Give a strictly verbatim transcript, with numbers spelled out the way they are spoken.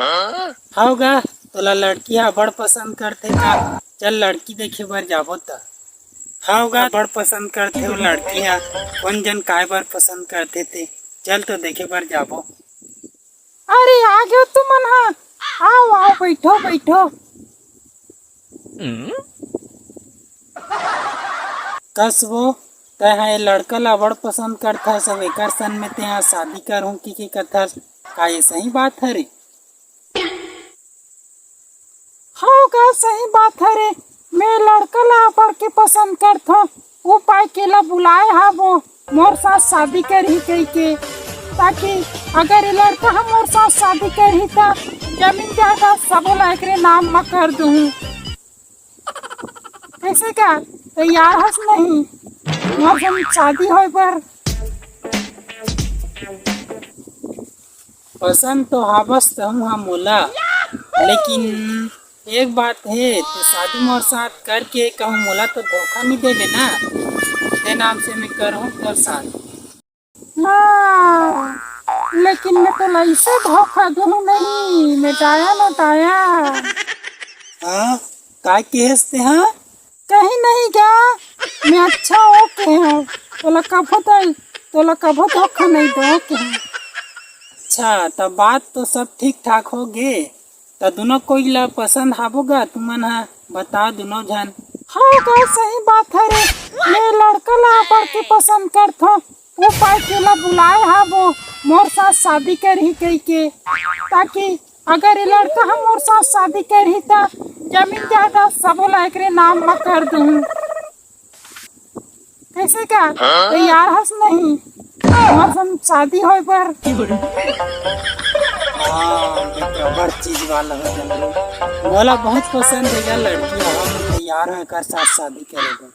हव गा, तोला लड़की ह बड़ पसंद करथे का? चल लड़की देखे बर जाबो त। हव गा, बड़ पसंद करथे वो लड़की ह। कोन जन काय बर पसंद करथे ते? चल तो देखे बर जाबो। अरे आ गयो तुमन ह, आओ आओ, बैठो बैठो। कस वो, तैं ह ये लड़का ला बड़ पसंद करथस, अब एकर सन में तैं ह शादी करहूं कि के कथस, का ये सही बात हरे? हव गा, सही बात हरे। मैं लड़का ला बढ़ के पसंद करथों, वो पाय के ला बुलाए हा वो मोर साथ शादी करही कहिके, ताकि अगर ये लड़का ह मोर साथ शादी करही त जमीन जायदाद सबो ला एकरे नाम म कर दूहूं। कैसे का, तैयार हस नहीं मोर संग शादी होय बर? पसंद तो हावस तहूं हा मोला, लेकिन एक बात हे, तैं शादी मोर साथ करके कहूं मोला तो धोखा नहीं देबे ना। ते नाम से मैं करहूं तोर साथ। हाँ, लेकिन मैं तो ऐसे धोखा दूं नहीं, मैं डाया ना डाया। हाँ, काय केहेस ते, हाँ? कहीं नहीं गा, मैं अच्छा हो के हूँ, तोला कभो तो, तोला कभो धोखा नहीं दो के हूँ। अच्छा, तब बात तो सब ठीक ठाक हो गे, त दुनो कोई ला पसंद हाबो गा तुमन हा? बता दुनो झन। हाँ गा, सही बात हरे, मैं लड़का ला बढ़ के पसंद करथों, वो पाय के ला बुलाए हाबो मोर साथ शादी करही कहिके, ताकि अगर ये लड़का ह मोर साथ शादी करही त जमीन जायदाद सबो ला एकरे नाम म कर दूहूं। कैसे का, तैयार हस नहीं मोर संग शादी होय बर? हाँ, देख, बड़ चीज वाला हो जंगल। मोला बहुत पसंद हे गा लड़की, हम तैयार हन एकर साथ शादी करे बर।